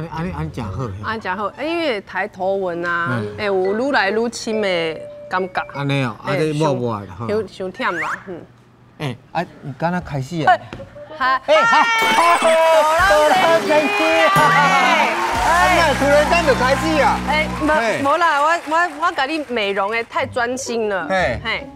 按呢按呢按呢誠好。按呢誠好，因為抬頭紋啊，會有愈來愈深的感覺。按呢哦，啊這抹抹的吼。傷傷忝啦，嗯。欸，啊，你敢若開始啊？嗨，欸，嗨，哆啦 A 哎，突然間就開始啊？欸，無無啦，我共你美容的太專心了。嘿，嘿，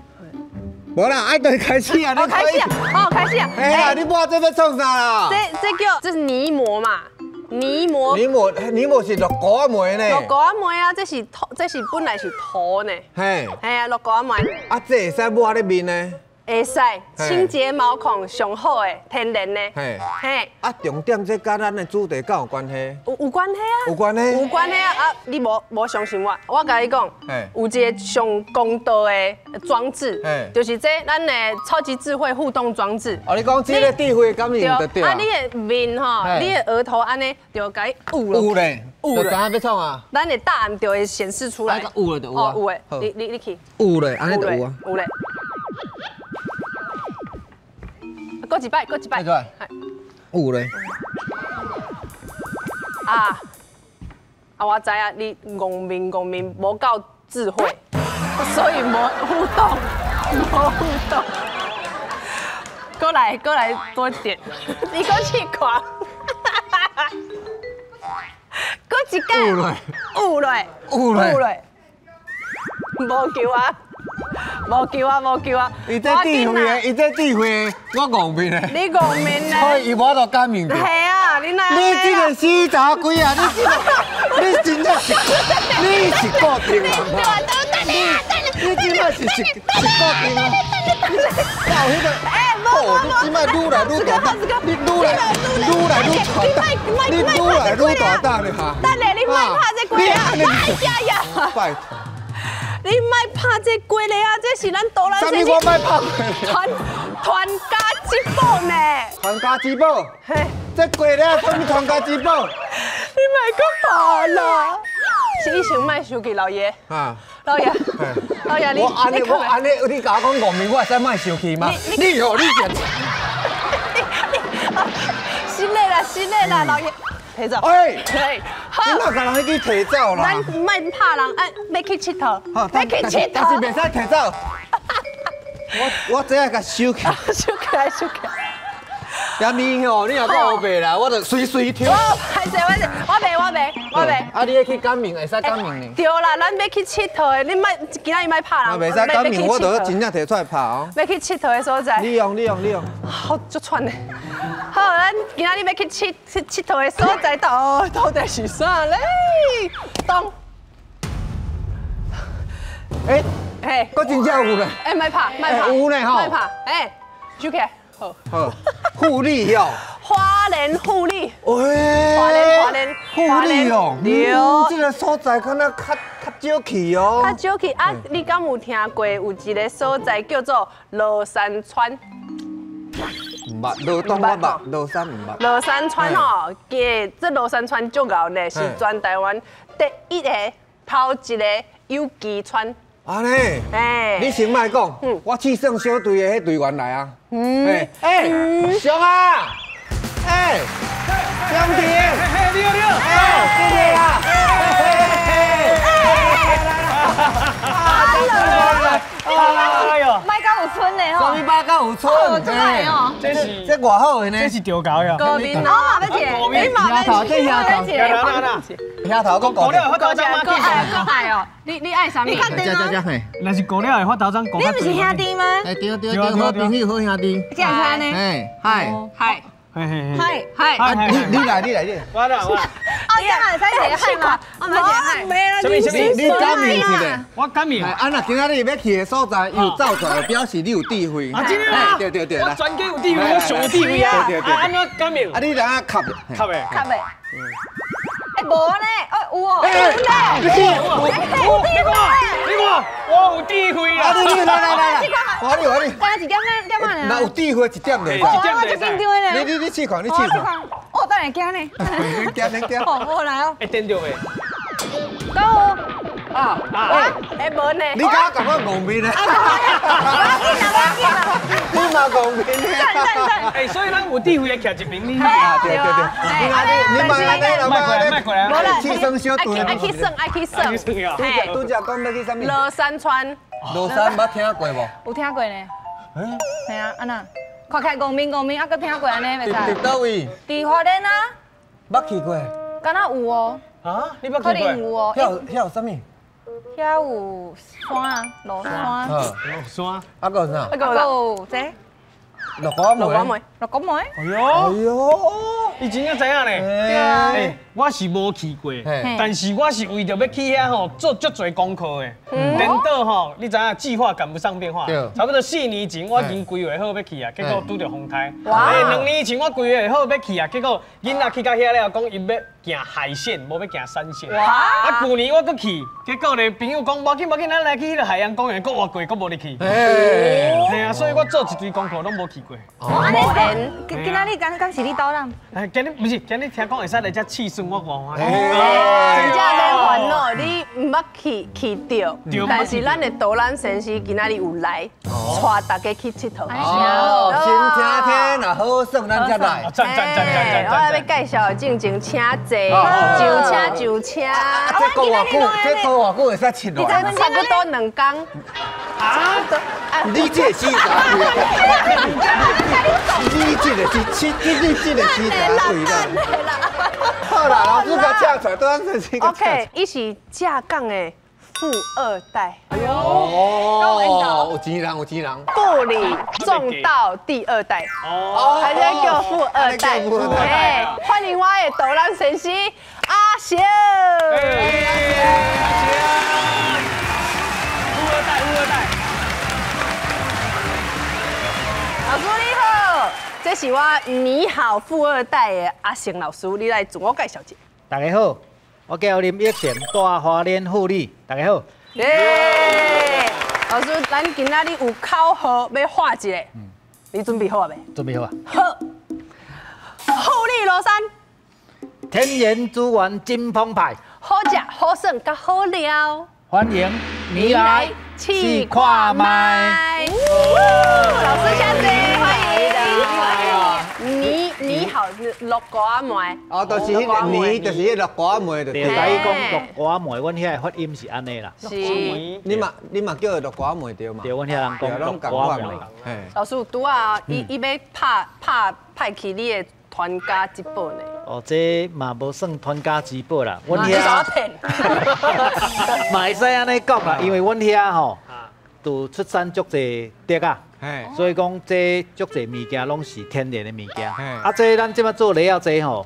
無啦，愛就開始啊！哦，開始啊！哦，開始啊！哎呀，你抹這欲創啥啦？這叫這是泥膜嘛？泥膜。泥膜，泥膜是落膏仔膜呢。落膏仔膜啊，這是塗，這是本來是塗呢。嘿。嘿啊，落膏仔膜。啊，這會使抹咧面呢？會使清潔毛孔上好的天然的。嘿。嘿。啊，重點這佮咱的主題敢有關係？有關係啊。有關係。有關係啊！啊，你無相信我？我共你講，有一個上公道的裝置，就是這咱的超級智慧互動裝置。哦，你講這個智慧感應就對啊。啊，你的面吼，你的額頭按呢，就共伊捂了。有咧，有咧。就知影欲創啊？咱的答案就會顯示出來。有咧就有啊。有的，你去。有咧，按呢就有啊。有咧。閣一擺，閣一擺。有咧。啊啊！我知影你戇面戇面無夠智慧，所以無互動，無互動。過來，過來多一點，你閣試看。閣一擺。有咧。有咧。有咧。有咧。無救啊！無救啊！無救啊！伊這智慧的，伊這智慧的，我戇面的。你戇面的。所以伊無法度感應著。係啊，你哪？你這個死查鬼啊！你這個，你真正是，你是固定人啊！你這擺是固定啊！到彼個，哦，你這擺愈來愈大膽，你愈來愈來愈大膽，你愈來愈大膽咧哈！等下你莫拍這鬼啊！哎呀呀！拜託。你莫拍這雞咧啊！這是咱多蘭。啥物我莫拍？傳家之寶呢？傳家之寶。嘿，這雞咧，啥物傳家之寶？你莫閣拍啦！是你先莫生氣，老爺。啊。老爺。老爺，你我按呢，我按呢，你共我講戇面，我會使莫生氣嗎？你哦，你這。是的啦，是的啦，老爺。提走。哎，好。你哪共人去提走啦？咱莫拍人，啊，欲去𨑨迌，欲去𨑨迌。但是袂使提走。我這愛共收起。收起來，收起來。阿咪吼，你若閣烏白來，我就隨隨抽。我歹勢，歹勢，我袂，我袂，我袂。啊，你欲去感應，會使感應呢？對啦，咱欲去𨑨迌的，你莫今仔日莫拍人。袂使感應，我就真正提出來拍哦。欲去𨑨迌的所在。你用，你用，你用。好，足喘的。好，咱今仔日欲去𨑨迌的所在，到底是啥咧？咚。欸，嘿，閣真正有咧。欸，莫拍，莫拍。有呢吼。莫拍，欸，收起來。好。好，富麗哦。花蓮富麗。喂。花蓮，花蓮。富麗哦。對。這個所在敢若較少去哦。較少去啊！你敢有聽過有一個所在叫做羅山村？毋捌，羅東我捌，羅山毋捌。羅山村吼，這羅山村足𠢕呢，是全台灣第一個、頭一個有機村。按呢，欸，你先莫講，我試算小隊的彼隊員來啊。欸，欸，上啊，欸，張婷，嘿，你好，你好，欸，謝謝啦，嘿嘿嘿，哎呦，莫甲有村的吼，啥物八甲有村？这个哦，這是這偌好的呢？這是著猴呀。高面，我嘛欲一个，你嘛欲這額頭，這額頭，閣過了發頭鬃嗎？閣愛閣愛哦，你愛啥物？你確定嗎？若是過了會發頭鬃，你毋是兄弟嗎？欸，對對對，好朋友，好兄弟。這樣子呢？欸，嗨嗨嗨嗨你來你來你。我啦我。哦，這樣會使一个嗨嗎？我嘛一个嗨。啥物啥物？你感應一下。我感應。啊，若今仔日欲去的所在，伊有走出來，表示你有智慧。啊，真的嗎？對對對。我全家有智慧，我上有智慧啊。對對對。啊，按怎感應？啊，你等下吸。吸的。吸的。欸，無呢，哦，有哦。欸，你有，你看，你看，我有智慧啊！啊，你來來來來，我你我你。剛才一點點仔爾。若有智慧一點就。一點我足緊張的呢。你試看，你試看。我等下驚呢。免驚免驚。哦，我來哦。會電著袂？敢有？啊，哎，無呢？你敢講我戇面咧？你嘛戇面咧？哎，所以咱有智慧的徛一邊，你啊，對對對，你安尼，你莫按呢，莫過來，莫過來，無啦，氣生小對。愛去耍，愛去耍。拄則拄則講欲去啥物？羅山村。羅山捌聽過無？有聽過呢。係啊，按怎？看起來戇面戇面，啊，閣聽過按呢袂使？佇佗位？佇花蓮啊。捌去過？敢若有哦。啊？你捌去過？可能有哦。遐有遐有啥物？遐有山啊，羅山。羅山。啊，閣有啥？啊，閣有這。綠果梅。綠果梅。哎喲。哎喲。伊真正知影呢。對啊。欸，我是無去過，但是我是為著欲去遐吼做足濟功課的。顛倒吼，你知影計劃趕不上變化。差不多4年前我已經規劃好欲去啊，結果拄著風颱。欸，2年前我規劃好欲去啊，結果囡仔去到遐了，講伊欲行海線，無欲行山線。啊，舊年我閣去，結果咧朋友講無緊無緊，咱來去彼个海洋公園，閣活過，閣無入去。嘿啊，所以我做一堆功課攏無去過。哦，按呢，今仔日敢是你導覽？哎，今日毋是，今日聽講會使來遮試耍，我偌歡喜。真正免煩惱，你毋捌去去著，但是咱的導覽先生今仔日有來，帶大家去𨑨迌。哦，先聽聽，若好耍，咱才來。讚讚讚讚讚！我欲介紹的進前，請坐，就請就請。這閣偌久？這閣偌久會使𨑨迌？差不多2工。啊？你這是啥？你這個是七，你這個是啥鬼啦？好啦，老師共請出來，對咱先。 OK，伊是正港的富二代。哎喲，哦，有錢人，有錢人。富里種到第二代，哦，還是叫富二代。哎，歡迎我的導覽先生阿賢。阿賢，富二代，富二代。老師你好，這是我你好富二代的阿成老師，你來自我介紹一下。大家好，我叫林益賢，住花蓮富里。大家好。耶，老師，咱今仔日有口號欲喊一下，你準備好啊未？準備好啊。好，富里羅山，天然資源真澎湃，好食好耍佮好料，歡迎你來試看覓。老師，請坐，歡迎。你好，綠果仔糜。哦，就是彼个泥，就是彼綠果仔糜就對。台語講綠果仔糜，阮遐的發音是按呢啦。是。你嘛叫綠果仔糜對嘛？對，阮遐人講綠果仔糜。老師，拄仔伊欲拍拍派去你的傳家之寶呢？哦，這嘛無算傳家之寶啦。阮遐。嘛會使按呢講啦，因為阮遐吼，就出產足濟竹仔。所以講，這足濟物件攏是天然的物件。啊，這咱這擺做犁仔這吼，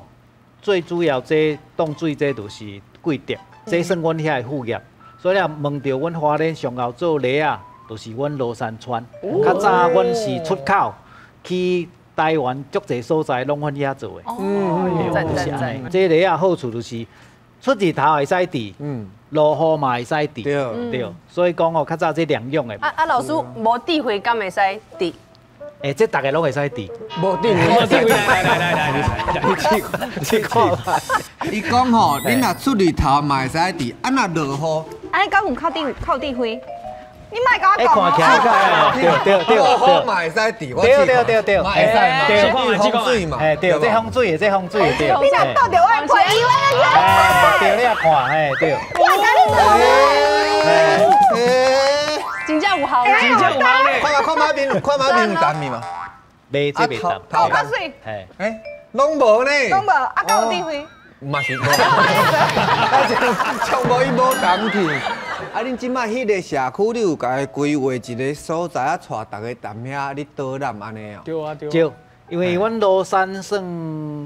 最主要這擋水這就是桂竹，這算阮遐的副業。所以你若問著阮花蓮上後做犁仔，就是阮羅山村。較早阮是出口去台灣足濟所在，攏阮遐做的。對，就是按呢。這犁仔好處就是出日頭會使治，落雨嘛會使治，對，所以講哦，較早這兩用的。啊，老師無智慧敢會使治？欸，這逐个攏會使治。無智慧，無智慧，來來來來來，你試看。伊講吼，你若出日頭嘛會使治，啊若落雨，按呢敢有靠智慧？你莫共我講。看起來，對對對，落雨嘛會使治，對對對對，嘛會使嘛，對，風水嘛，哎對，這風水的，這風水的對。你若倒著我的皮，我來對，你也看，哎對。我共你講咧。真正有效呢，真正有效呢。看嘛看馬面，看馬面有淡面嘛？袂這袂淡。頭較媠。哎，攏無呢。攏無，啊，敢有智慧？嘛是無，啊，像無伊無淡去。啊，恁這擺彼个社區，你有共伊規劃一个所在啊，帶逐个踮遐咧導覽按呢哦？對啊對。對，因為阮羅山算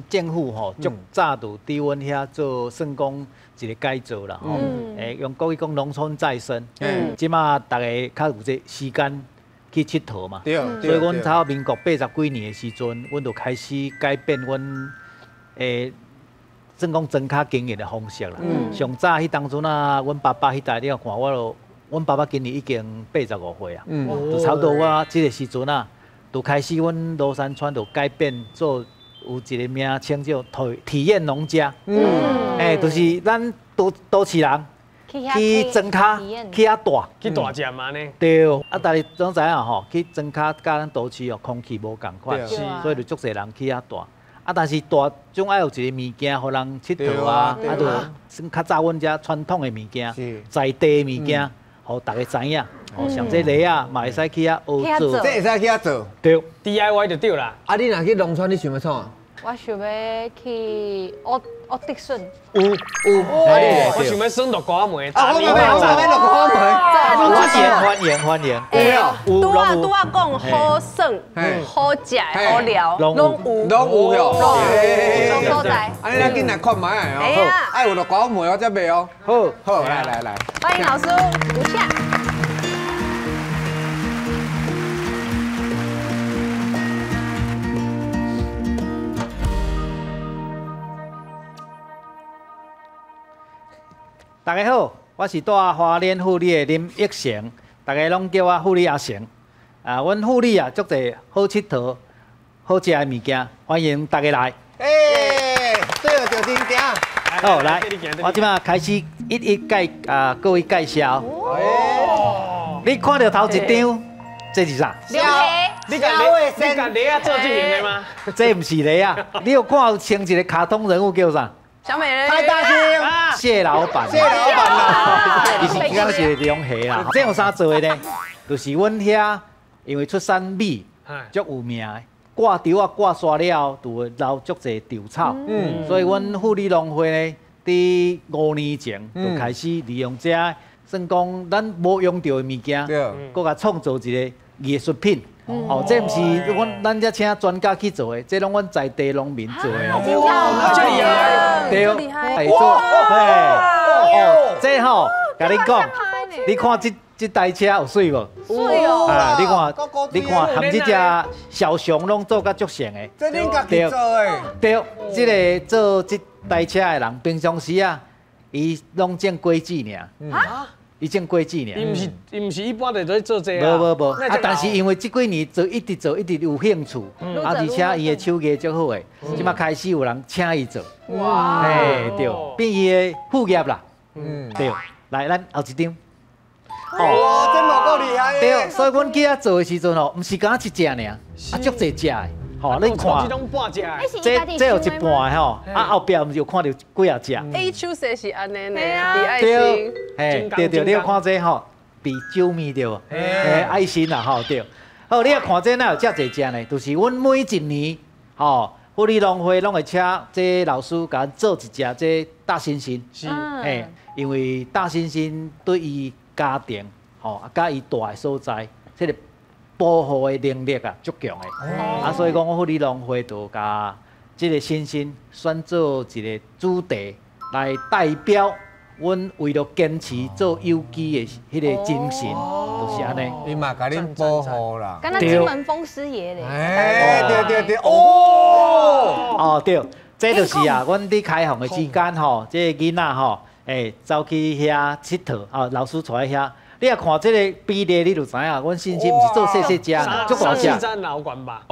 政府吼，足早就佇阮遐做算講一个改造啦吼，欸，用國語講農村再生。嗯。這擺逐个較有這時間去𨑨迌嘛。對。所以阮差不多民國80幾年的時陣，阮就開始改變阮欸。算講莊跤經營的方式啦。上早彼當陣啊，阮爸爸彼代你看我都，阮爸爸今年已經85歲啊，就差不多我這个時陣啊，就開始阮羅山村就改變做有一个名稱叫體驗農家。欸，就是咱都市人去庄跤，去遐住，去大食嘛呢？对，啊，但是总知影吼，去庄跤佮咱都市哦，空气无仝款，所以就足济人去遐住。啊，但是住总爱有一个物件，予人𨑨迌啊，啊，就算较早阮遮传统的物件，在地的物件，予大家知影。哦，像这犁仔嘛会使去遐学做，这会使去遐做，对，DIY 就对啦。啊，你若去农村，你想欲创？我想欲去学学竹笋。有有，我想欲耍木瓜梅。啊，我欲木瓜梅。欢迎欢迎欢迎。对哦，拄仔拄仔讲好耍、好食、好聊，拢有，拢有哟。拢所在。按呢咱紧来看觅哦。爱有木瓜梅我才卖哦。好，好，来来来。欢迎老师，有请。大家好，我是住花莲富里的林益成，大家拢叫我富里阿成。啊，阮富里啊，足济好𨑨迌、好食的物件，欢迎大家来。欸，对，就真行。好，来，我这摆开始一一介啊各位介绍。哦。你看到头一张，这是啥？龙虾。你共犁仔做这型的吗？这毋是犁仔，你有看有穿一个卡通人物叫啥？小美人鱼，派大星，谢老板，谢老板啦，伊是敢若是龙虾啦。这用啥做的呢？就是阮遐因为出产米，足有名的，挂稻仔挂沙了后，就会留足济稻草。所以阮富里农会呢，伫5年前就开始利用这算讲咱无用著的物件，阁共创造一个艺术品。哦，这毋是阮咱遮请专家去做的，这拢阮在地农民做的。哇，这厉害！对，会做，嘿，哦，这吼，共你讲，你看这台车有媠无？媠哦！啊，你看，你看，含这只小熊拢做甲足像的。这恁家己做的？对，这个做这台车的人，平常时啊，伊拢种果子尔。啊？伊种果子尔。伊毋是一般就在做这个。无无无，啊！但是因为这几年做一直做，一直有兴趣，啊，而且伊的手艺足好的，这摆开始有人请伊做。哇！嘿，对，变伊的副业啦。嗯，对。来，咱后一张。哇，这嘛够厉害。对，所以阮去遐做的时阵吼，毋是干焦一只尔，啊，足济只的。吼，你看，这有一半的吼，啊后壁毋是有看到几啊只？ A 手势是按呢呢，对，嘿，对对，你有看这吼，比酒味对无？嘿，爱心啦吼，对。好，你若看这哪有遮济只呢？就是阮每一年吼，富里农会拢会请这老师共咱做一只这大猩猩，是，嘿，因为大猩猩对伊家庭吼，啊，佮伊住的所在，这个保护的能力啊，足强的。啊，所以讲，我富里农会就共这个猩猩选做一个主题来代表阮为了坚持做有机的彼个精神，就是按呢。伊嘛共恁保护啦。敢若金门风师爷咧。哎，对对对，哦。哦对，这就是啊，阮伫开放的时间吼，这个囡仔吼，欸，走去遐𨑨迌，啊，老师带去遐。你若看这个比例，你就知影，阮信心毋是做细细只，足大只。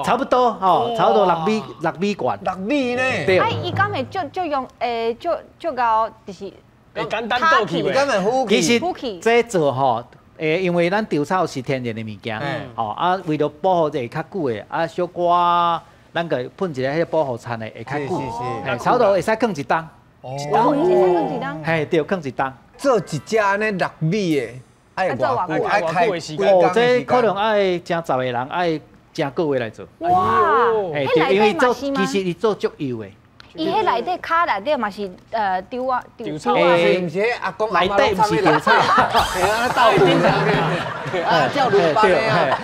差不多吼，差不多6米，6米悬。6米呢？对。啊，伊敢会足用，欸，足𠢕就是。会简单倒去袂？敢会呼气？其实这做吼，欸，因为咱稻草是天然的物件，吼啊，为了保护会较久的，啊，小可咱个喷一个彼个保护层的会较久，嘿，差不多会使囥一冬。一冬，会使囥一冬。嘿，对，囥一冬。做一只按呢6米的。爱偌久？爱开几工？哦，这可能爱成10个人，爱成个月来做。哇！嘿，对，因为做其实伊做足幼的。伊彼内底跤内底嘛是稻啊，稻草。毋是阿公内底毋是稻草。嘿啊，斗阵啊，照轮班的啊。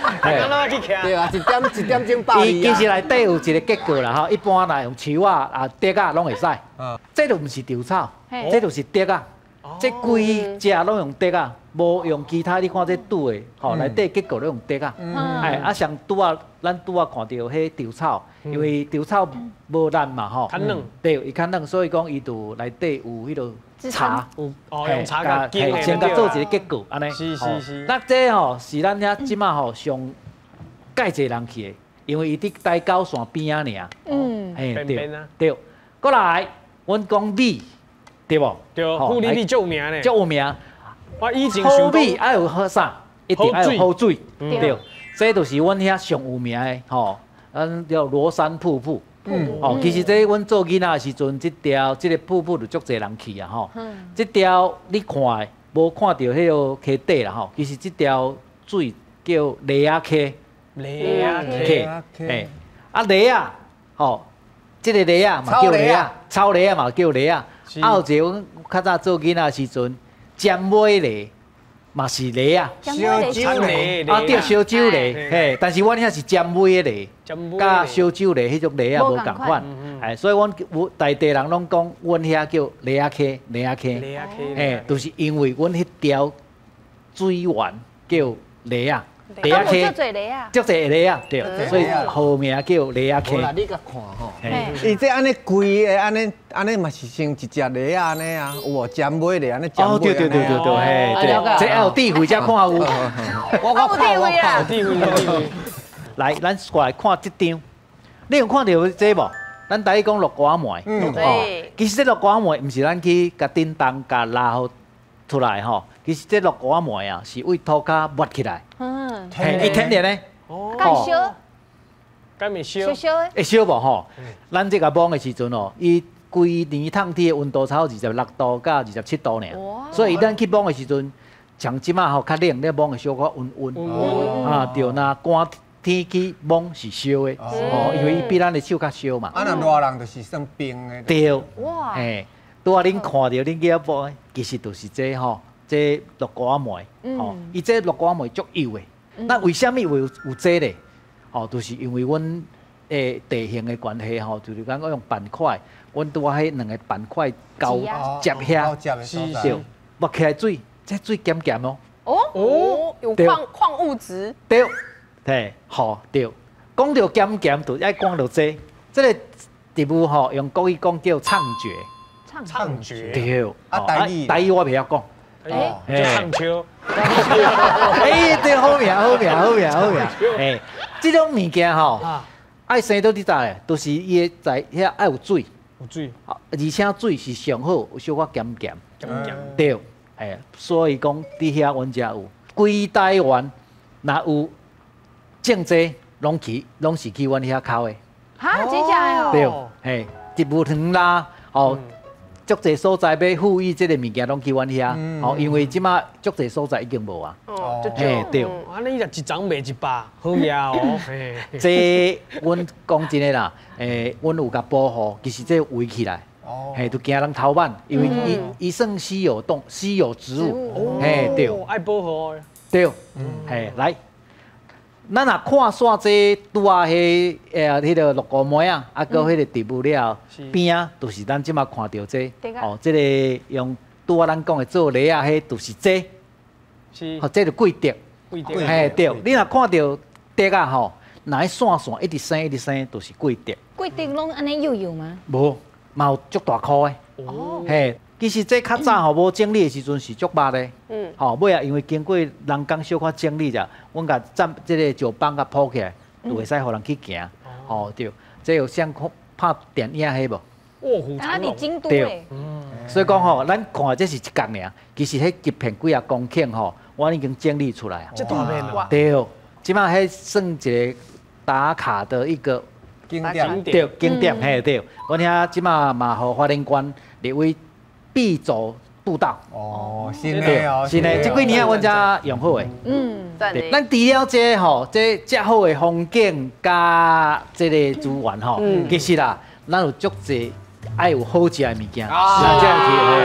对啊，一点一点钟百。伊其实内底有一个结构啦吼，一般来用树仔啊、竹仔拢会使。这就毋是稻草，这就是竹仔。这规只拢用竹仔，无用其他。你看这拄的，吼，内底结构拢用竹仔。哎，啊，上拄仔，咱拄仔看著彼稻草，因为稻草无烂嘛，吼。较软。对，伊较软，所以讲伊就内底有彼个茶，哦，用茶共先共做一个结构，按呢。是是是。那这吼是咱遐这马吼上盖济人去的，因为伊伫台九线边仔尔。嗯。嘿，对对。过来，阮讲米。对无？对，富里米足有名咧。足有名。我以前好米爱有好啥？一定爱有好水，对。这就是阮遐上有名的吼，咱叫罗山瀑布。哦，其实这阮做囡仔的时阵，这条这个瀑布就足济人去啊吼。这条你看的无看到彼个溪底啦吼，其实这条水叫犁仔溪。犁仔溪，嘿，啊犁仔，吼，这个犁仔嘛叫犁仔，草犁仔嘛叫犁仔。啊，有一个阮较早做囡仔的时阵，尖尾犁。嘛是犁啊，烧酒犁啊，对，烧酒犁，嘿，但是阮遐是尖尾的犁，佮烧酒犁彼种犁啊无仝款，哎，所以阮有在地人拢讲，阮遐叫犁仔溪，犁仔溪，嘿，就是因为阮彼条水源叫犁仔。犁仔溪，足济犁仔，对，所以号名叫犁仔溪。无啦，你共看吼，伊这按呢规个按呢按呢嘛是像一只犁仔按呢啊，有无尖尾犁按呢尖尾。哦，对对对对对，嘿，对，这要有智慧才看有。我看我看，有智慧有智慧。来，咱过来看这张，你有看著这无？咱台语讲绿瓜糜，对。其实这绿瓜糜毋是咱去共叮当共拉好出来吼，其实这绿瓜糜啊是为土跤抹起来。嗯，嘿，伊天然的，哦，敢烧？敢会烧？烧的？会烧无吼？咱这个摸的时阵哦，伊规年烫天的温度差不多26度到27度尔，所以咱去摸的时阵，像这马吼较冷，你摸会小可温温，啊，对，若寒天去摸是烧的，哦，因为伊比咱的手较烧嘛。啊，若热人就是算冰的。对，哇，嘿，拄仔恁看著恁去遐摸，其实就是这吼。这绿瓜糜，吼，伊这绿瓜糜足幼的。那为啥物会有这咧？哦，就是因为阮的地形的关系吼，就是讲我用板块，阮拄仔彼两个板块交接遐，对，抹起来水，这水咸咸哦。哦，有矿物质。对，嘿，好对。讲到咸咸，就爱讲到这，这个植物吼，用国语讲叫唱蕨。唱蕨。对。啊，台语，台语我袂晓讲。哎，就唱秋。哎，对，好名，好名，好名，好名。哎，这种物件吼，爱生佗伫佗咧，都是伊的在遐爱有水。有水。而且水是上好，有小可咸咸。咸咸。对，哎，所以讲伫遐阮遮有，规台湾若有种这，拢去，拢是去阮遐口的。哈，真正的哦。对，嘿，植物园啦，哦。足济所在欲富裕这个物件，拢去阮遐，哦，因为这马足济所在已经无啊。哦，嘿，对。啊，你若一丛卖100，好额哦。这阮讲真的啦，阮有共保护，其实这围起来，嘿，就惊人偷挽，因为伊算稀有动稀有植物，嘿，对。爱保护。对，嘿，来。咱若看煞这拄仔彼彼个绿菇糜仔，啊，阁彼个植物了边仔，就是咱这马看著这，哦，这个用拄仔咱讲的做犁仔，彼就是这，是，哦，这就桂竹，桂竹，嘿，对，你若看著竹仔吼，若彼线线一直生一直生，就是桂竹。桂竹拢按呢幼幼吗？无，嘛有足大颗的。哦，嘿。其实这较早吼无整理的时阵是足密的，吼尾仔因为经过人工小可整理者，阮共占这个石板共铺起来，就会使予人去行，吼对，这有像拍电影彼无？卧虎藏龙。对，所以讲吼，咱看这是一角尔，其实彼一片几啊公顷吼，我已经整理出来啊。这大片哦。对，这马彼算一个打卡的一个景点，对，景点嘿对，阮遐这马嘛予花莲县列为必走步道哦，新的哦，新的，这几年阮才用好的。嗯，对。咱除了这吼，这遮好的风景佮这个资源吼，其实啦，咱有足济爱有好食的物件。啊，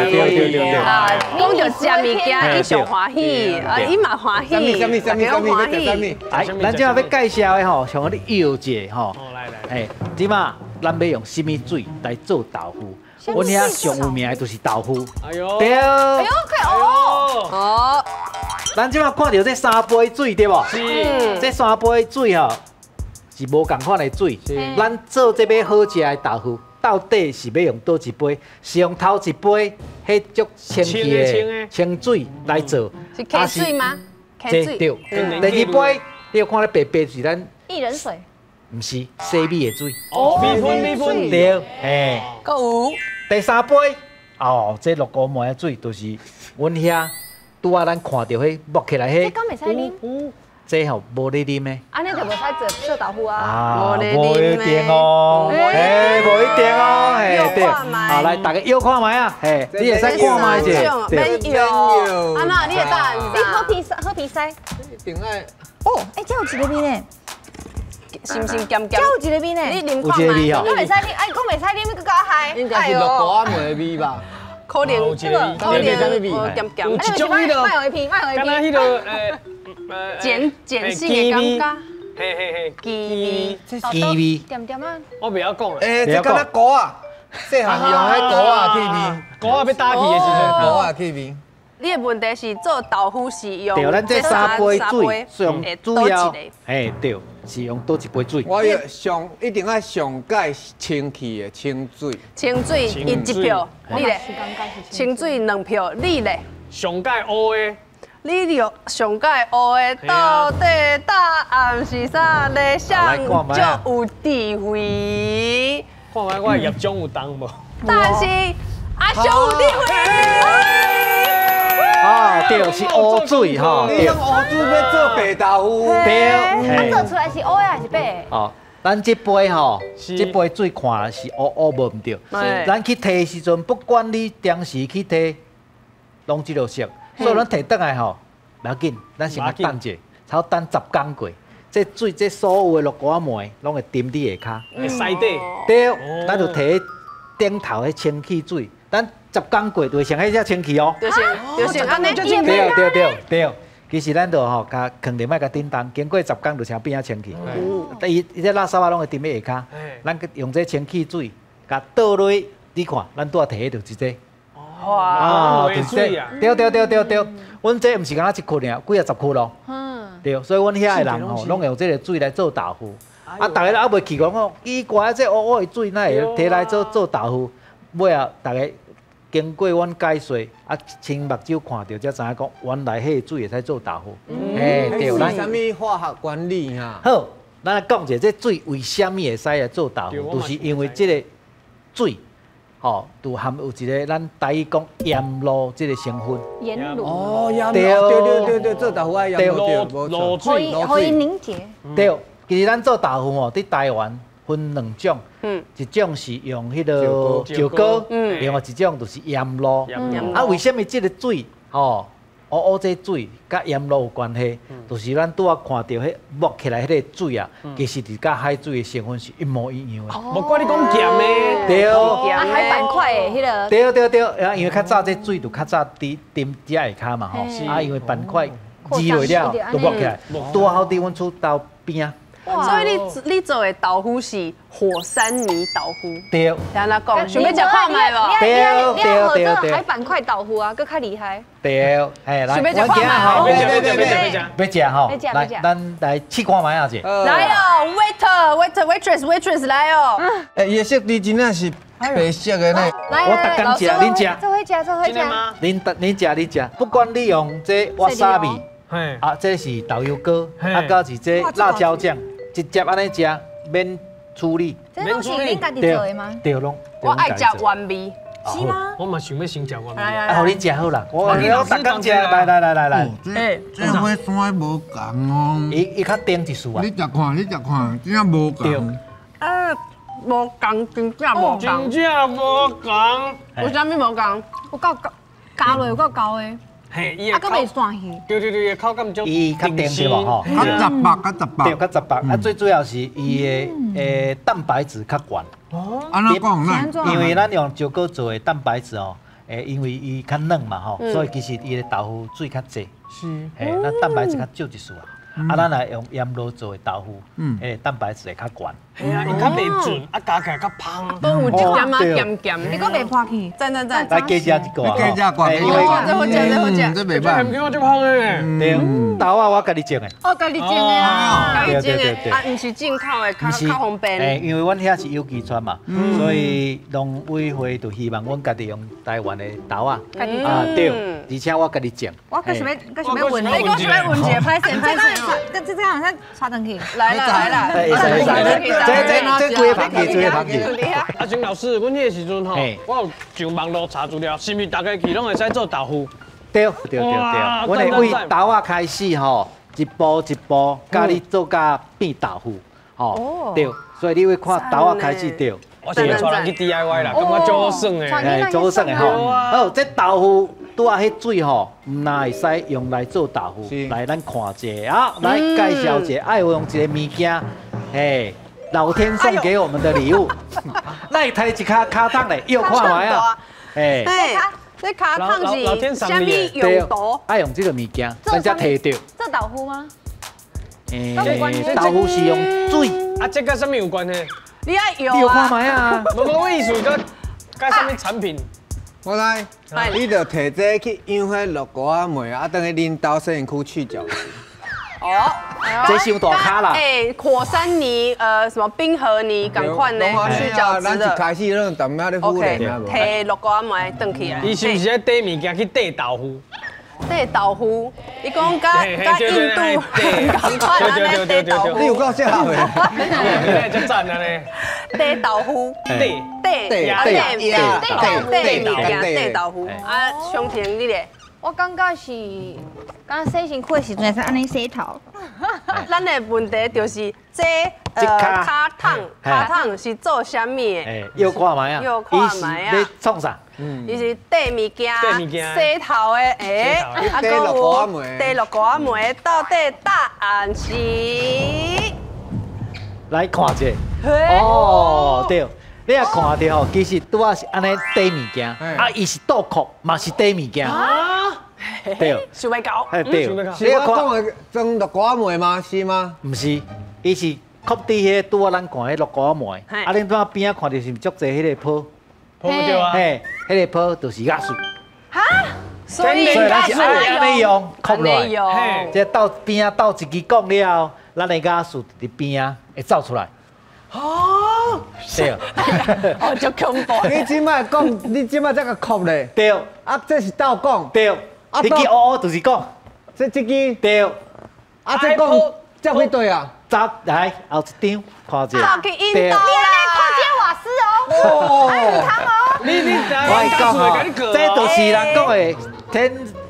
对对对对。啊，讲著食物件，伊上欢喜，啊，伊嘛欢喜，啥物啥物啥物欢喜。哎，咱这马欲介绍的吼，像你药者吼，来来，哎，这马咱欲用啥物水来做豆腐？阮遐上有名的就是豆腐。哎呦，对。哎呦，快哦。哦。咱这马看著这三杯水对无？是。这三杯水吼是无仝款的水。咱做这欲好食的豆腐，到底是欲用佗一杯？是用头一杯彼足清气的清水来做？是溪水吗？溪水。对。第二杯，你有看咧白白是咱薏仁水。毋是洗米的水。哦，米粉米粉。对，嘿。阁有。第三杯，哦，这绿菇糜的水就是阮遐拄仔咱看著彼剥起來彼，這敢會使啉？這吼無咧啉的。按呢就無使做做豆腐啊。啊，無一定哦，嘿，無一定哦，嘿，對。啊，來，大家搖看覓啊，嘿，你會使看覓者，免搖。啊那，你的答案是你好皮好皮塞。一定愛。哦，欸，這有一个味呢。是毋是鹹鹹？這有一個味呢。你啉看覓。我袂使啉，哎，講袂使啉，閣較害。應該是綠果仔梅的味吧？可能這個，可能鹹鹹。有一種彼個，敢若彼個鹼鹼性的感覺。嘿嘿嘿，雞味，雞味。甜甜啊。我袂曉講。欸，這敢若菇仔，細漢用彼菇仔去味，菇仔欲打去的時陣，菇仔去味。你的問題是做豆腐是用？對，咱這三杯水上主要，嘿對，是用佗一杯水。我上一定愛上蓋清氣的清水。清水一票，你咧？清水兩票，你咧？上蓋烏的。你著上蓋烏的，到底答案是啥？咧？啥足有智慧？看覓我的業障有重無？但是阿雄有智慧。啊，對，是烏水吼，你用烏水欲做白豆腐，對，啊，做出來是烏的還是白的？哦，咱這杯吼，這杯水看是烏烏無毋對，咱去提的時陣，不管你當時去提，攏這個色，所以咱提轉來吼，無要緊，咱先等者，差不多等10工過，這水這所有的綠果仔糜，攏會沉佇下跤，會洗底，對，咱就提頂頭彼清氣水，咱。10工過就會成彼只清氣哦，就是按呢，對對對對，其實咱就吼，共囥佇莫共叮當，經過10工就成變啊清氣。伊伊這垃圾啊，攏會沉佇下跤，咱用這清氣水，共倒落，你看，咱拄仔提的就是這。哇！啊，就是這。對對對對對，阮這毋是干焦一窟爾，幾啊十窟咯。對，所以阮遐的人吼，攏用這个水來做豆腐。啊，逐家猶未去講哦，奇怪，這烏烏的水哪會提來做做豆腐？尾後逐家。經過阮解說，啊，親目睭看著才知影講，原來彼个水會使做豆腐。嘿，對，咱啥物化學原理啊？好，咱來講者，這水為啥物會使來做豆腐？就是因為這个水，吼，就含有一个咱台語講鹽露這个成分。鹽露。哦，鹽露。對對對對，做豆腐愛鹽露，露水，可以凝結。對，其實咱做豆腐吼，佇台灣。分兩種，一種是用彼个石膏，另外一種就是鹽露。啊，為啥物這个水吼烏烏這水佮鹽露有關係？就是咱拄仔看著彼抹起來彼个水啊，其實就佮海水的成分是一模一樣的。無怪你講鹹的，對。啊，海板塊的彼个。對對對，啊，因為較早這水就較早佇沉遮下跤嘛吼，啊，因為板塊積落了，就抹起來，拄好佇阮厝兜邊仔。所以你做的豆腐是火山泥豆腐。對。聽咱講，想欲食看覓無？對對對對。海板塊豆腐啊，閣較厲害。對，嘿，來，想欲食看覓？欲食欲食吼，來，咱來試看覓啊者。來哦，waiter waiter waitress waitress 來哦。欸，伊的色你真正是白色的呢。我逐工食，恁食。做伙食，做伙食。恁恁食，恁食，不管你用這わさび，啊，這是豆油膏，啊，閣是這辣椒醬。直接按呢食，免處理。這攏是恁家己做的嗎？對，攏。我愛食原味。是嗎？我嘛想欲先食原味。啊，予恁食好啦。我逐工食，來來來來來。這火山無仝哦。伊伊較甜一絲啊。你食看，你食看，真正無仝。無仝，真正無仝。真正無仝。為啥物無仝？有夠加落有夠厚的。嘿，伊啊，閣袂散去。對對對，口感足。伊較甜對無吼？較雜白，較雜白。對，較雜白。啊，最主要是伊的蛋白質較懸。哦。按怎講呢？因為咱用石膏做的蛋白質哦，因為伊較嫩嘛吼，所以其實伊的豆腐水較濟。是。嘿，咱蛋白質較少一絲啊。啊，咱來用鹽露做的豆腐，彼个蛋白質會較懸。嘿啊，伊較袂準，啊加起來較芳。都有一點仔鹹鹹，你閣袂破去？讚讚讚！來加食一個啊！加食一個，因為這好食，這好食，這袂歹。這鹹就芳的。對，豆仔我家己種的。哦，家己種的啊！家己種的，啊，毋是進口的，較較方便。欸，因為阮遐是有機村嘛，所以農委會就希望阮家己用台灣的豆仔。啊，對，而且我家己種。我閣想欲，閣想欲問你，閣想欲問一下，歹勢歹勢，這這好像插轉去。來啦來啦，這這規個芳去，規個芳去。阿鐘老師，阮彼个時陣吼，我有上網路查資料，是毋是逐家去攏會使做豆腐？对对对对，阮会为豆仔开始吼，一步一步，教你做甲变豆腐，吼，对，所以你会看豆仔开始对。我是带人去 DIY 啦，感觉足好耍的，哎，足好耍的吼。好，这豆腐拄仔彼水吼，毋但会使用来做豆腐，来咱看一下啊，来介绍一下，爱用一个物件，嘿，老天送给我们的礼物，来提一跤跤桶咧，又看觅啊，哎。这跤桶是啥物用途？爱用这个物件，咱才提著。做豆腐吗？豆腐是用水。啊，这跟啥物有关系？你爱用啊？你有看觅啊？无无，我意思讲，佮啥物产品？我来，你就提这去养彼绿菇仔糜，啊，等于恁兜洗身躯去脚。哦，这伤大卡啦！哎，火山泥，什么冰河泥，同款呢？去角质的。咱一开始拢淡仔咧敷脸啊，无。提绿菇仔糜转起来。伊是毋是咧缀物件去缀豆腐？缀豆腐，伊讲佮印度同款按呢缀豆腐。你有够适合的。足赞啊呢！缀豆腐，缀缀缀缀物件缀豆腐。啊，湘婷你咧？我感觉是，敢洗身躯的时阵会使按呢洗头。咱的问题就是这跤桶，跤桶是做啥物的？哎，又看觅啊，又看觅啊。咧创啥？伊是缀物件、洗头的，哎，啊，阁有缀绿菇仔糜，到底答案是？来看一下。哦，对。你也看著吼，其实拄仔是按呢缀物件，啊，伊是倒扣，嘛是缀物件。对。想袂到。哎，对。是我讲的装绿菇仔糜吗？是吗？毋是，伊是扣伫彼个拄仔咱看彼绿菇仔糜。啊，恁拄仔边仔看著是毋是足济彼个泡？泡对啊。嘿，彼个泡就是瓦斯。哈？所以咱是按呢用，扣落来。这倒边仔倒一支管了后，咱的瓦斯伫边仔会走出来。哦，对，哦，足恐怖。你这摆讲，你这摆才共扣咧。对。啊，这是倒讲。对。啊，这支乌乌就是讲。这这支。对。啊，这讲接去对啊。十来后一张，看者。去印度啦，看这瓦斯哦。哦。汤哦。你我讲吼，这就是人讲的天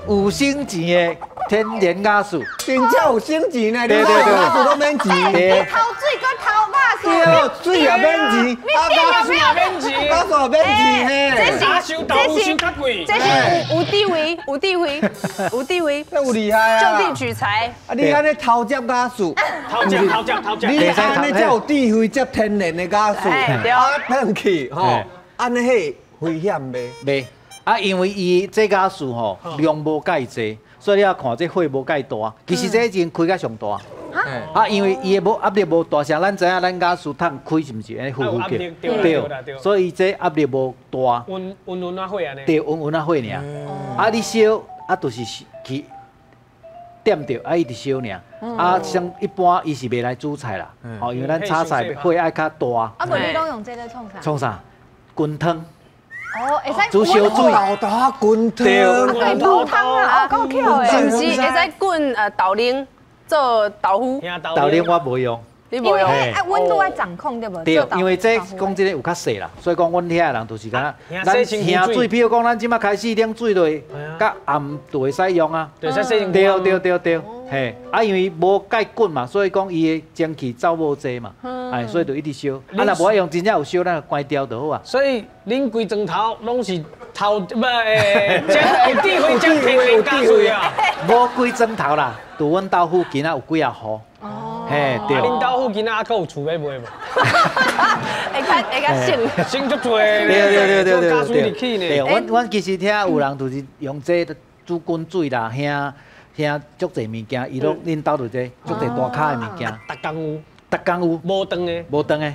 有省钱的天然瓦斯。真正有省钱呢，你瓦斯都免钱。你偷水阁偷瓦斯。对，水也免钱，瓦斯也免钱，瓦斯也免钱嘿。这是这是较贵，这是有智慧，有智慧，有智慧。那有厉害啊！就地取材。啊，你按呢偷接瓦斯，偷接偷接偷接。你按呢才有智慧接天然的瓦斯。对。啊，喷去吼，按呢彼危险袂？袂。啊，因为伊这瓦斯吼量无介济，所以你也看这火无介大。其实这已经开甲上大。啊，因为伊的无压力无大，像咱知影咱瓦斯桶开是毋是按呢呼呼叫？对，所以这压力无大。温温温仔火按呢？对，温温仔火尔。啊，你烧啊，就是去点著，啊，伊直烧尔。啊，像一般伊是袂来煮菜啦，吼，因为咱炒菜火爱较大。啊，无你拢用这个创啥？创啥？滚汤。哦，会使煮烧水，豆豆滚汤，对，煮汤啊，哦，够巧的。是毋是会使滚豆奶做豆腐？豆奶我无用，你无用。啊，温度爱掌控对无？对，因为这讲这个有较细啦，所以讲阮遐的人就是敢若咱兄水，比如讲咱这马开始冷水落，佮暗就会使用啊。对，对对对对，嘿，啊，因为无盖滚嘛，所以讲伊的蒸汽走无济嘛，哎，所以就一直烧。啊，若无爱用，真正有烧，咱就关掉就好啊。所以恁规砖头拢是头，不，有智慧将天然瓦斯啊。无规砖头啦，伫阮兜附近啊有几仔户。哦。嘿，对。恁兜附近啊，阁有厝欲卖无？会较会较省。省足济。对对对对对对。对，阮其实听有人就是用这煮滚水啦，遐遐足济物件，伊拢恁兜就这足济大卡的物件。逐工有。逐工有。无断的。无断的。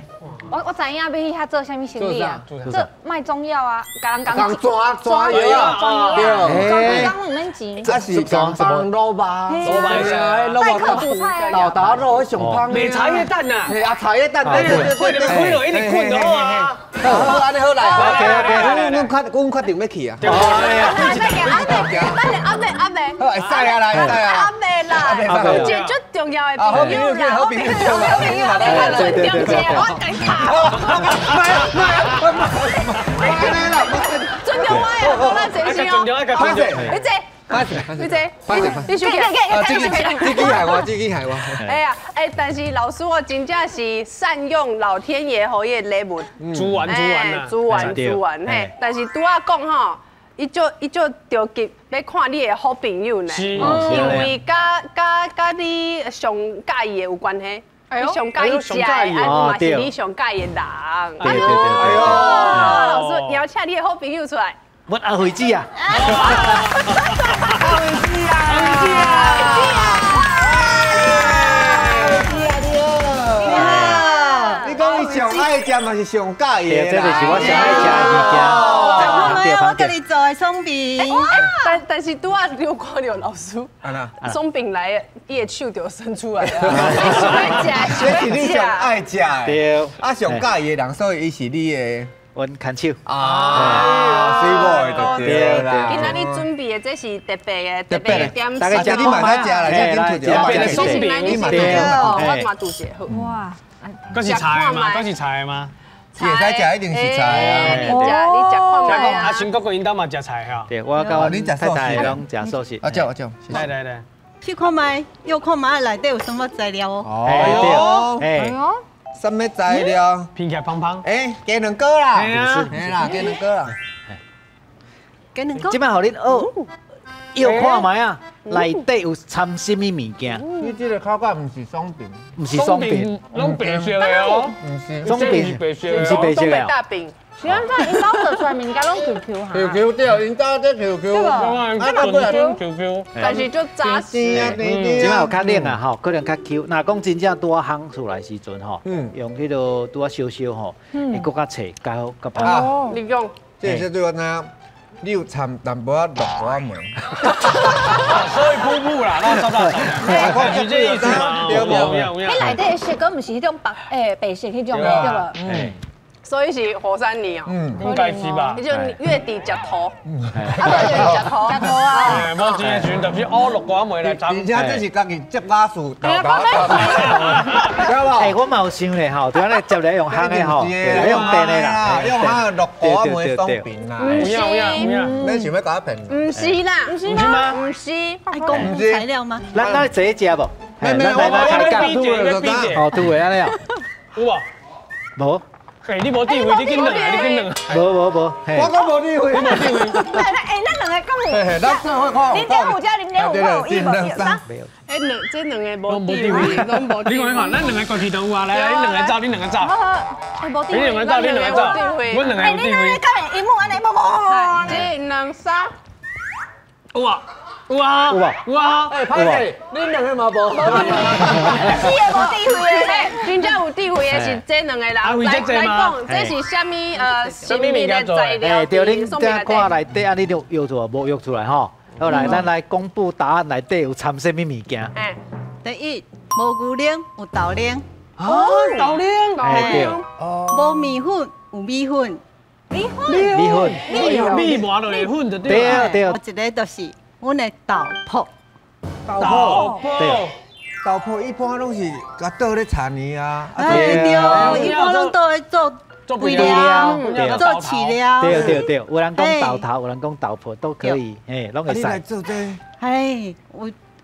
我知影欲去遐做啥物生意啊？做卖中药啊，共人讲抓抓药啊，对，抓规工拢毋免钱。啊是讲放萝卜，萝卜，代客煮菜啊，豆豆肉上芳。卖茶叶蛋呐？嘿啊，茶叶蛋，对对对对，开落一直滚就好啊。好，按呢好来。OK OK，阮确定欲去啊。对。阿伯，阿伯，阿伯。好，会使啊啦，会使啊。阿伯啦，有一个足重要的朋友啦，好朋友，好朋友，对对对，我共你拍。卖卖卖，尊重我的，讲咱这先哦。你这。你这，你收起来，这个害我，这个害我。哎呀，哎，但是老师我真正是善用老天爷予伊的礼物，资源资源啊，资源资源嘿。但是拄仔讲吼，伊就着急欲看你的好朋友呢，因为佮你上佮意的有关系。你上佮意食的，啊嘛是你上佮意的人。对对对。哎呦，老师邀请你的好朋友出来。阮阿惠子啊。阿惠子啊！阿惠子啊！你讲伊上爱食嘛是上佮意的啦。这就是我上爱食的物件。我家己做的松饼。但是拄仔你有看到老师，松饼来，伊的手就伸出来了。这是你上爱食的，对。啊，上佮意的人，所以伊是你的。阮牵手。啊，水某的就对啦。今仔日准备的这是特别的，特别的点心。大家你嘛爱食啦，这特别的松饼，你嘛对，我嘛拄一个好。哇，阁是菜吗？阁是菜吗？会使食一定是菜啊！你食看觅啊！啊，新国国𪜶兜嘛食菜哈。对，我佮阮太太拢食素食。啊，食食。来来来，试看觅，又看觅内底有啥物材料哦？哎对，哎，啥物材料？拼起来胖胖。哎，鸡卵糕啦，嘿啦，鸡卵糕啦。鸡卵糕。这摆予恁学，又看觅啊，内底有掺啥物物件？你这个口感毋是松饼，毋是松饼，拢白色的哦，毋是松饼，白色的，毋是白色的。大饼。是按怎？𪜶兜做出来物件拢 Q Q 哈。 Q Q 对，𪜶兜这 Q Q，啊，个 Q Q，但是就扎实啊，这摆有较冷啊吼，可能较 Q。若讲真正拄仔烘出来时阵吼，用彼个拄仔烧烧吼，会阁较脆，较好较芳。你讲，这是对我知影。你有掺淡薄仔绿瓜梅，所以瀑布啦，那烧大烧，是这意思吗？对无？彼内底的色，阁毋是彼种白诶白色彼种的，对无？嗯。所以是火山泥哦，应该是吧？你就月底食土，啊，对，食土，食土啊！无钱的时阵，就是乌绿瓜梅来掺。而且这是家己接瓦斯，对无？哎，我嘛有想咧吼，对啊，咧接来用烘的吼，用电的啦，用烘的绿瓜梅松饼啦。毋是，你想欲共我骗？毋是啦，毋是吗？毋是，爱讲材料吗？咱来坐食无？咱来来开讲。哦，拄的按呢哦。有无？无。哎，你无智慧，你紧转来，你紧转来。无无无，我阁无智慧，无智慧。哎，咱两个讲有，咱做伙看0.5加0.5会有1无？三。哎，这两个无智慧，拢无。你看你看，咱两个过去都有啊，来来，你两个走，你两个走。无智慧。你两个走，你两个走。我两个有智慧。哎，你那个讲的音幕按呢，无无。一、两、三。有啊。有啊，有啊，有啊！哎，歹势，恁两个嘛无。四个无智慧的，真正有智慧的是这两个人。来讲，这是啥物啥物的材料？哎，对，恁这看内底按呢就约出来，无约出来吼。好来，咱来公布答案，内底有掺啥物物件？第一，无牛奶，有豆奶。哦，豆奶。哎对。无面粉，有米粉。米粉。米粉。米磨落来粉就对。对对。一个就是。阮的豆粕，豆粕，对，豆粕一般拢是共倒咧田里啊，对，一般拢倒咧做肥料，做饲料，对对对，有人讲豆头，有人讲豆粕都可以，嘿，拢会使。你来做这？嘿，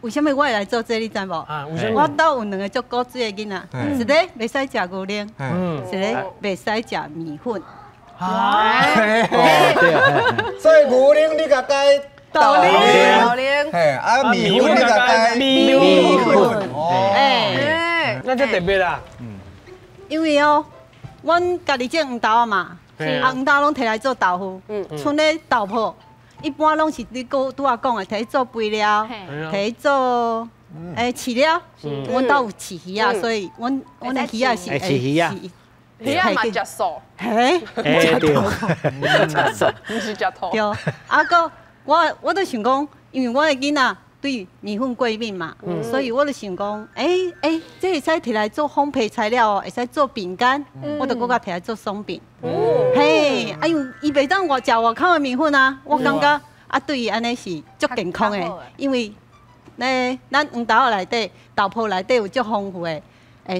为啥物我会来做这？你知无？我兜有两个足古锥的囡仔，一个袂使食牛奶，一个袂使食面粉。啊，对，所以牛奶你共改。豆奶，嘿，啊米粉你共改米粉，哎，那就特别啦。因为哦，阮家己种黄豆嘛，啊黄豆拢提来做豆腐，賰咧豆粕，一般拢是你拄拄仔讲的，提去做肥料，提去做饲料。阮兜有饲鱼仔，所以阮的鱼仔是饲鱼仔。鱼仔嘛食素，嘿，对，食素，毋是食土。对，啊阁。我就想讲，因为我的囡仔对面粉过敏嘛，所以我就想讲，这会使提来做烘焙材料哦，会使做饼干，我就阁共提来做松饼。嘿，啊因为伊袂当外食外口的面粉啊，我感觉啊对伊按呢是足健康的，因为咧咱黄豆仔内底、豆粕内底有足丰富的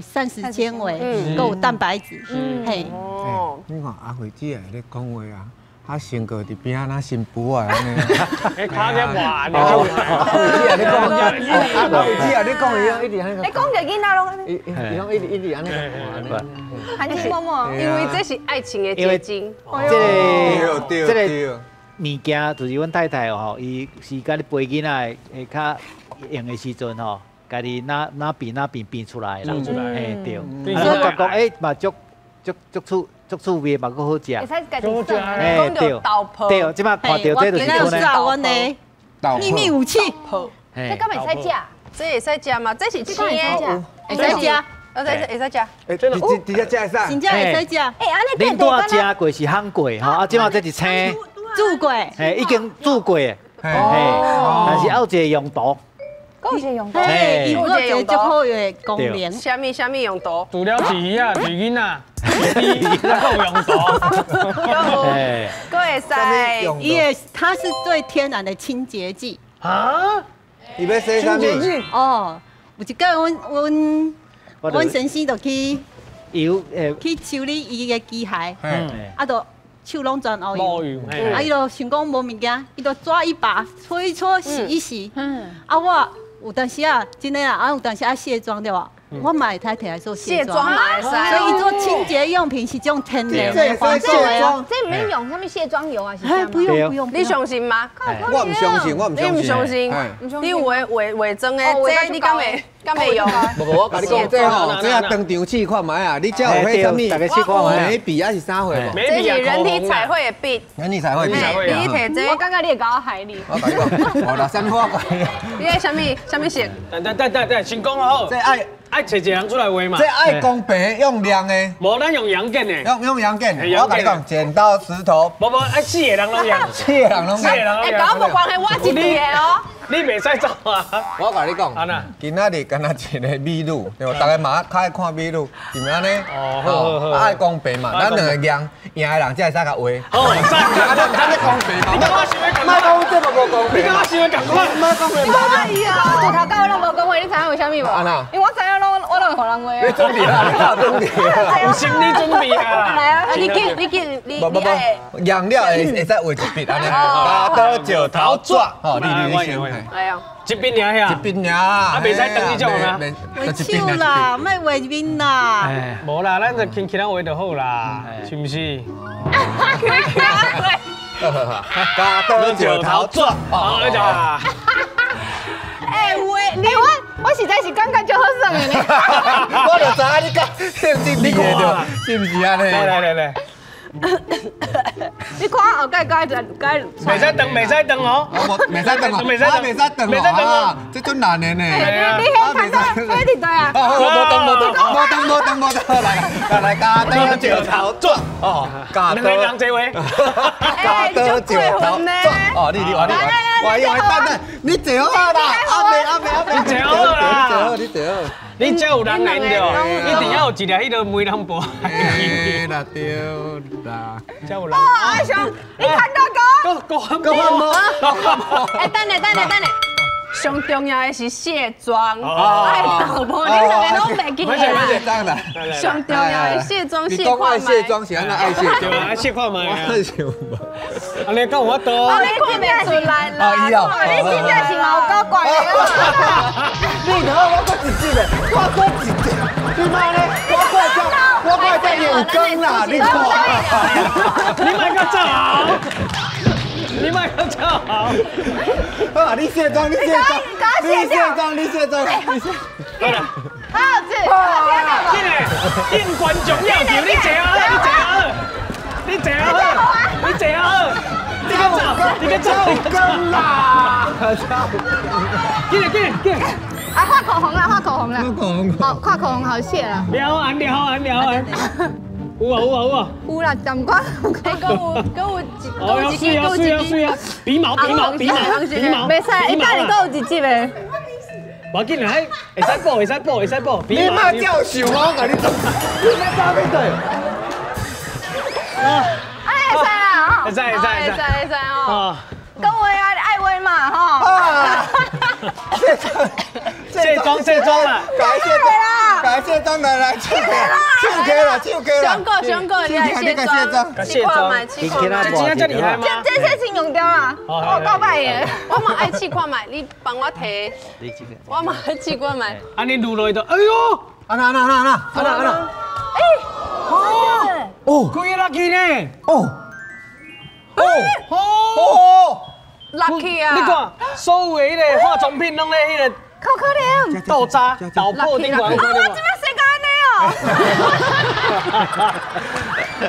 膳食纤维，阁有蛋白质。嘿，你看阿慧姊咧讲话啊。较先过伫边仔，若新妇啊按呢。哎，卡在玩。啊，你讲，啊，姐啊，你讲伊拢一直按呢。你讲个囡仔拢，伊伊拢一直一直按呢。含情脉脉。因为这是爱情的结晶。这个物件就是阮太太吼，伊是家己陪囡仔会较用的时阵吼，家己哪哪变哪变变出来啦。哎对。啊，我感觉哎嘛足足足趣。足趣味嘛，阁好食。会使家己算。哎对，对，这摆看到这就是阮的秘密武器。这敢会使食？这会使食吗？这是青的，会使食。会使食。哎，直接食会使。真正会使食。哎，按呢恁拄仔食过是烘过吼，啊，这摆这是青。煮过。嘿，已经煮过的。哦。但是还有一个用途。阁有一个用途。嘿，有一个足好的功能。啥物啥物用途？除了饲鱼仔，饲囡仔。够用途，阁会使。伊的它是最天然的清洁剂。啊？伊欲洗啥物？哦，有一个阮先生就去去修理伊的机械，啊，就手拢全乌油，啊，伊就想讲无物件，伊就抓一把搓一搓，洗一洗。啊，我有当时啊，真的啊，啊有当时啊卸妆对无？我嘛会使摕来做卸妆，所以做清洁用品是种天然的环保的。这毋免用啥物卸妆油啊？是不用不用。你相信吗？我毋相信，我毋相信。你毋相信？你有的化化妆的，这你敢会敢会用？无无，我共你讲，这吼，这啊当场试看觅啊！你这有彼啥物？大家试看觅。眉笔还是啥货无？这是人体彩绘的笔。人体彩绘笔。你摕这，我感觉你会共我害你。我共你讲，无啦，啥物我你爱啥物啥物色？等等等等等，先讲好。这爱。爱找一个人出来画嘛？这爱公平用量的，无咱用阳剪的，用阳剪。我共你讲，剪刀石头。无无，爱四个人拢用，四个人拢用。哎，佮我无关系，我一个哦。你袂使走啊！我共你讲，今仔日敢若一个美女，对无？大家嘛较爱看美女，是毋是按呢？哦，爱公平嘛，咱两个赢，赢的人才会使共画。好，赞赞赞，咱咧公平嘛。你感觉想欲仝款？莫讲这嘛无公平。你感觉想欲仝款？莫讲无。哎呀，自头到尾拢无讲话，你知影为啥物无？按怎？因为我知影拢我拢会予人画。你准备啊？你准备啊？有心理准备啊！来啊！你记，你记，你无无无，赢了会会使画一笔按呢，铰刀石头纸，吼，你你先。哎呀，一笔尔遐，一笔尔，啊，袂使长这种啊，画手啦，莫画面啦。无啦，咱就轻轻仔画就好啦，是毋是？铰刀石头纸，好，来讲。哎，画你我我实在是感觉足好耍的呢。我就知影你讲兴致你的，是毋是按呢？来来来来。你看后盖盖盖盖，袂使长，袂使长哦，袂使长哦，袂使长，袂使长哦，这足难的呢。你你彼看到，彼伫佗啊？无长无长无长无长无长，来来来，铰刀石头纸，哦，铰刀两个人坐位，铰刀石头纸，哦，你你我你我，我用等等，你坐好啦，阿伯阿伯阿伯，你坐好啦，你坐好，你坐好。你才有人缘对，一定要有一个彼个媒人婆。嘿啦对啦，才有人。哦，阿雄，你看到个？够够够无？哎，等下等下等下，上重要的是卸妆。哎，老婆，你两个拢袂记得啦。上重要的卸妆，你讲爱卸妆是按怎爱卸？对啊，爱卸看觅啊。爱卸无？按呢敢有法度？你看袂出来啦。你真正是毛够怪的。你看我阁一支的，我阁一支，你妈咧，我看这，我看这有光啦，你看。你莫阁走，你莫阁走。好，你卸妆，你卸妆，你卸妆，你卸妆，你卸。好啦。好子，进来，应观众要求，你坐好，你坐好，你坐好，你坐好，你阁走，你阁走，你阁啦。进来，进来，进来。啊，画口红啦，画口红啦。画口红。好，画口红好谢了。了完，了完，了完。有啊有啊有啊。有啦，长官。哎，阁有阁有一，阁有一支，阁有一支。鼻毛鼻毛鼻毛鼻毛。袂使，伊等下阁有一支的。无要紧啦，会使补，会使补，会使补。你莫照想我，共你讲，你莫走去对。啊，会使啦，会使会使会使会使哦。讲话啊，爱话嘛，吼。啊。卸妆卸妆啦，改卸妆啦，来卸妆来来，手起来，手起来。上个上个，你来卸妆，试看觅，试看觅。这真正这厉害吗？这这先用掉啦，我够歹的。我嘛爱试看觅，你帮我提。我嘛爱试看觅。啊，你撸落去就，哎呦！啊那那那那那那。哎，哦，开落去呢。哦。哦哦。落去啊！你看，所有的彼个化妆品拢咧彼个。可可怜。豆渣、豆破顶悬。啊，我这摆洗到按呢哦。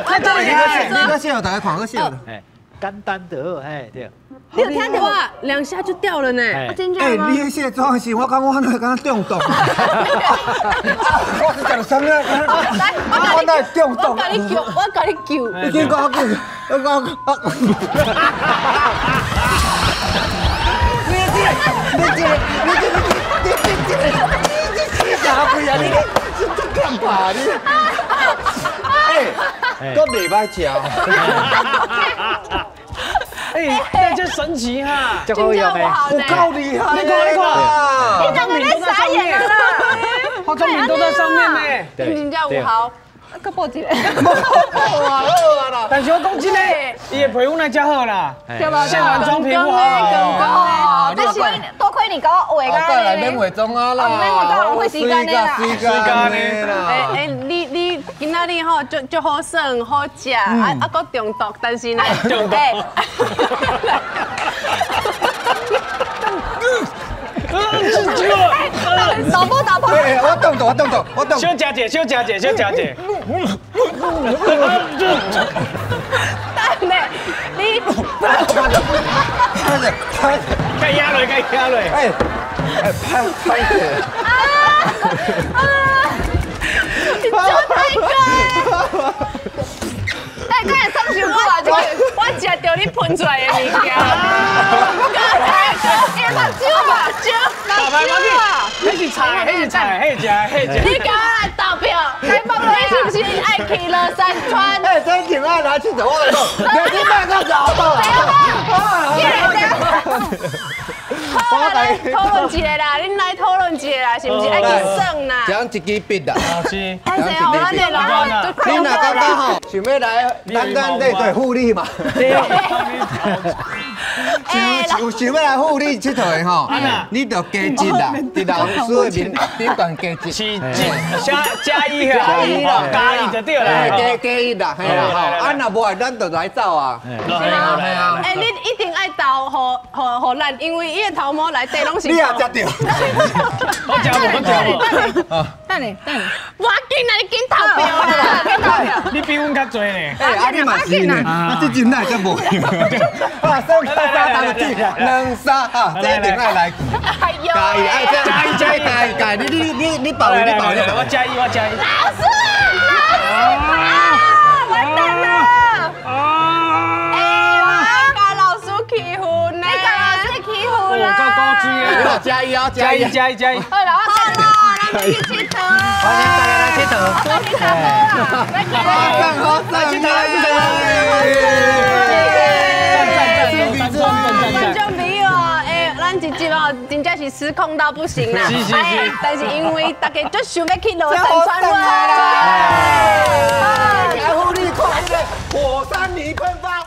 那这厉害！你个卸，大家看个卸。哎，简单的，哎对。你有听到哇？两下就掉了呢。哎，你卸妆时，我感觉我那敢中毒。我是食啥物啊？来，我哪会中毒？我共你救，我共你救。你紧讲，我讲，我讲。你这个，你这个，你这个，你这个，你这啥鬼啊？你这这干嘛你？哎，都袂歹食。哎，这神奇哈！这好用的，有够厉害！你看，你看，化妆品都在上面，化妆品都在上面呢。真正有效。阁报一个，好啊啦！但是我讲真的，伊的皮肤乃才好啦，卸完妆皮肤好。多亏多亏你共我画个，过来免化妆啊啦，免化妆浪费时间的啦，时间的啦。哎哎，你今仔日吼足足好耍好食，啊啊阁中毒，但是呢，中毒。打破打破！对，我中毒，我中毒，我中。小姐姐，小姐姐，小姐姐。等下，你。拍者，拍者，该压落，该压落。哎，哎，拍拍者。啊啊！你做太哥。哎，刚才送上我啊，这个我食著你喷出来的物件。哥，目睭目睭，目睭啊！那是菜，那是菜，那是食，那是食。你共我来投票，你是不是爱去乐山川？哎，真挺爱拿去走，我跟你讲，你莫阁搞到。好啦，来讨论一下啦，恁来讨论一下啦，是不是爱去耍啦？将一支笔啦。是。歹势哦，咱的人你若感觉吼，想欲来，咱对对护理嘛。想想欲来护理𨑨迌的吼，你就加一啦，伫老师的面顶悬加一。是加加一啦，加一啦，加一就对啦。加加一啦，嘿啦吼，啊若无爱，咱就来走啊。是吗？哎，你一定爱投予咱，因为伊的头毛内底拢是。你也食著。我食无，我食无。等下，等下。无要紧啦，你紧投票啦，紧投票。你比阮较济呢。哎，啊你嘛是呢，啊这阵哪会遮无用？啊，三三三两三啊，这一定爱来。加一，爱加一加一加一加一，你保你保你，我加一我加一。老师，老师啊，完蛋了！啊！哎，我共老师欺负呢，你共老师欺负啦！够高级啊！加一啊，加一加一加一。好啦，我走啦，咱们去𨑨迌。欢迎大家来𨑨迌。好赞好赞，来𨑨迌来𨑨迌。赞赞赞赞观众朋友啊，哎，咱一集哦，真正是失控到不行啦。是是是。但是因为大家足想欲去乐山川啦。来，护理看这个火山泥喷发。